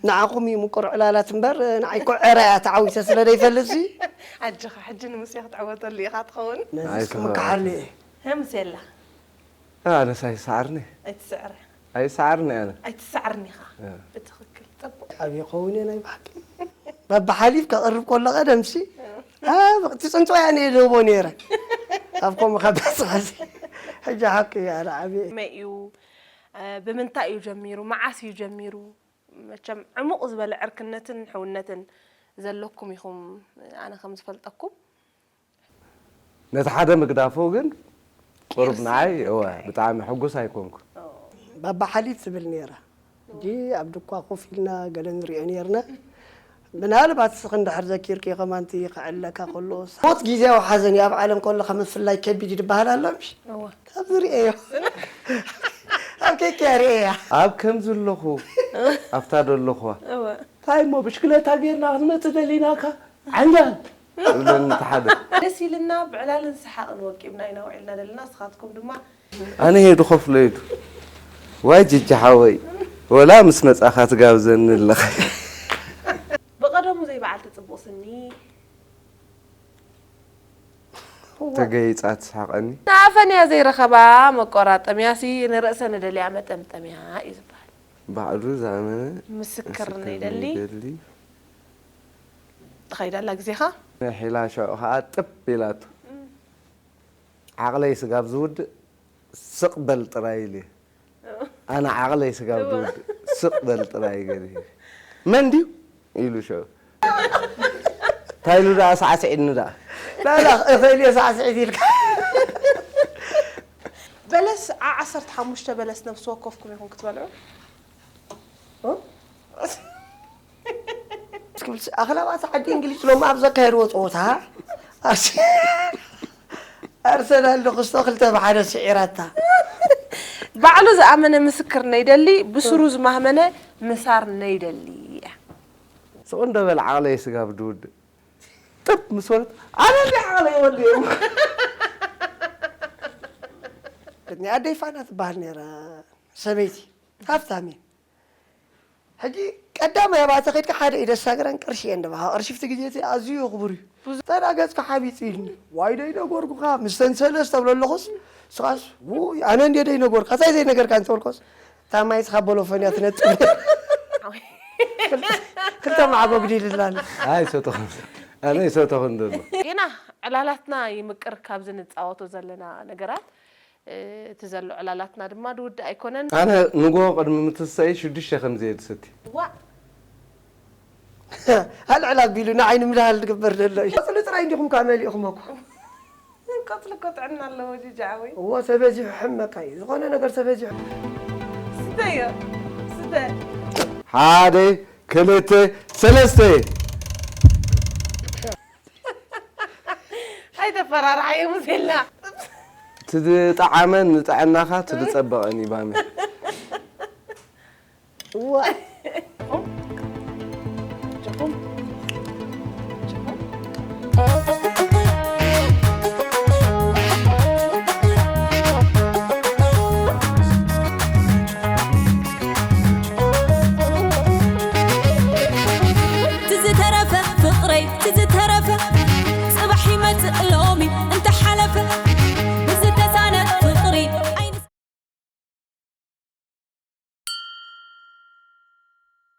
ንዓኹም እዩ ምቁር ዕላላት እምበር፣ ንዓይ እኮ ዕረ እያ ተዓዊተ ስለ ዘይፈልጥ ሲ። ኣጆኻ፣ ሕጂ ንሙሴ ክትዕወተሉ ኢኻ ትኸውን። ነዚ እስኪ ኣይስሕቕ። ምክሓሉ እየ። ሄ ሙሴ ኣላ። ኣነስ ኣይሰዓርኒ። ኣይትስዕረ። ኣይሰዓርኒ ኣነ። ኣይትስዓርኒ ኢኻ። እ። ብትኽክል። ጽቡቕ። ዓብዪ ክኸውን እየ ናይ ብሓቂ። በብሓሊፍ ከቕርብ ከሎ ቀደምሲ፣ አ፣ ትጽንጽ እያ እየ ዝህቦ ነይረ። ኣብ ከምኡ ካብ በጽሐሲ። ሕጂ ሓቂ እያ፣ ኣነ ዓብዪ። መይ እዩ? እ፣ ብምንታይ እዩ ጀሚሩ? መዓስ እዩ ጀሚሩ? መቸም ዕሙቕ ዝበለ ዕርክነትን ሕውነትን ዘለኩም ኢኹም፣ ኣነ ከም ዝፈልጠኩም። ነቲ ሓደ ምግዳፎ ግን ቁሩብ ንዓይ እወ ብጣዕሚ ሕጉስ ኣይኮንኩ። ባባ ሓሊፍ ትብል ነይራ። ሕጂ ኣብ ድኳ ኮፍ ኢልና ገለ ንሪኦ ነይርና። ምናልባት እስኺ እንድሕር ዘኪርኪ ከማንቲ ክዕለካ ከሎ ሞት ግዜያዊ ሓዘን እዩ ኣብ ዓለም ከሎ ከም ፍላይ ከቢድ እዩ ዝበሃል ኣሎ ምሽ? እወ። ካብ ዝርእዮ ኣብ ከኪያ ርእያ ኣብ ከምዚ ኣለኹ ኣብታ ዶ ኣለኹዋ እወ። እንታይ እሞ ብሽክለታ ጌርና ክንመፅእ ደሊናካ ዓንጃል እብለኒ እቲ ሓደ ደስ ኢልና ብዕላልን ሰሓቕን ወቂብና ኢና ውዒልና ዘለና። ንስኻትኩም ድማ ኣነ ሄዱ ከፍሎ ሄዱ ዋይ ጅጂ ሓወይ ወላ ምስ መፃኻ ትጋብዘኒ ኣለኻ ብቐደሙ ዘይበዓልቲ ጽቡቕ ስኒ ተገይፃ ትስሓቐኒ ንኣፈንያ ዘይረኸባ መቆራጠምያሲ ንርእሰ ንደልያ መጠምጠምያ እዩ ዝበሃል። ባዕሉ ዝኣመነ ምስክር ነይደሊ ይደሊ ተኸይዳላ ግዜኻ ሒላ ሽዑ ከዓ ጥብ ኢላቶ ዓቕለይ ስጋብ ዝውድእ ስቕ በል ጥራይ ኢሉ ኣነ ዓቕለይ ስጋብ ዝውድእ ስቕ በል ጥራይ ገለ መን ድዩ ኢሉ ሽዑ እንታይ ኢሉ ደኣ ሳዕስዒኒ ደኣ ላላ እኽእል እየ ሳዕስዒት ኢልካ በለስ ዓ ዓሰርተ ሓሙሽተ በለስ ነፍሲ ወከፍኩም ኢኹም ክትበልዑ ኣኽላባት ዓዲ እንግሊዝ ሎም ኣብ ዘካየድዎ ፀወታ ኣርሰ- ኣርሰናል ንክስቶ ክልተ ብሓደ ስዒራታ ባዕሉ ዝኣመነ ምስክር ነይደሊ ብስሩ ዝማህመነ ምሳር ነይደሊ እያ ስቕ እንዶ በል ዓቕለይ ስጋብ ዝውድእ ጥብ ምስ በለት ኣነ እንዲ ዓቕለይ ወዲኦም ኣደይ ፋና ትበሃል ነይራ ሰበይቲ ሃፍታም እየ ሕጂ ቀዳማይ ኣባተ ከድካ ሓደ ኢደ ሳግረን ቅርሺ እየን ድበሃ ቅርሺ ፍቲ ግዜ እቲ ኣዝዩ ክቡር እዩ ተዳ ገፅካ ሓቢጡ ኢልኒ ዋይ ደይ ነገርኩኻ ምስተን ሰለስተ ብሎ ኣለኹስ ስኻስ ውይ ኣነ እንዴ ደይ ነገርካ እንታይ ዘይነገርካ እንተበልኮስ እታ ማይ ስኻ ቦሎፎን እያ ትነጥብ ክልተ ማዕጎ ግዲልላኒ ኣይሰተኹን ኣነ ይሰተኹን ዘሎ ጌና ዕላላትና ይምቅር ካብዚ ንፃወቶ ዘለና ነገራት እቲ ዘሎ ዕላላትና ድማ ድውድእ ኣይኮነን ኣነ ንጎ ቅድሚ ምትሳይ ሽዱሽተ ከምዚ እየ ዝሰቲ ዋእ ኣልዕል ኣቢሉ ንዓይ ንምልሃል ዝግበር ዘሎ እዩ ቆፅሊ ጥራይ እንዲኹም ከዓ መሊእኹም እኮ ቆፅሊ እኮ ጥዕና ኣለዎ ጅጃዓወይ እዎ ተበዚሑ ሕመካ እዩ ዝኾነ ነገር ተበዚሑ ስተዮ ስተ ሓደ ክልተ ሰለስተ ኣይተፈራርሓዮ ሙሴላ ትዝጠዓመን ንጥዕናኻ ትዝፀበቐን እዩ ባሚ እዋ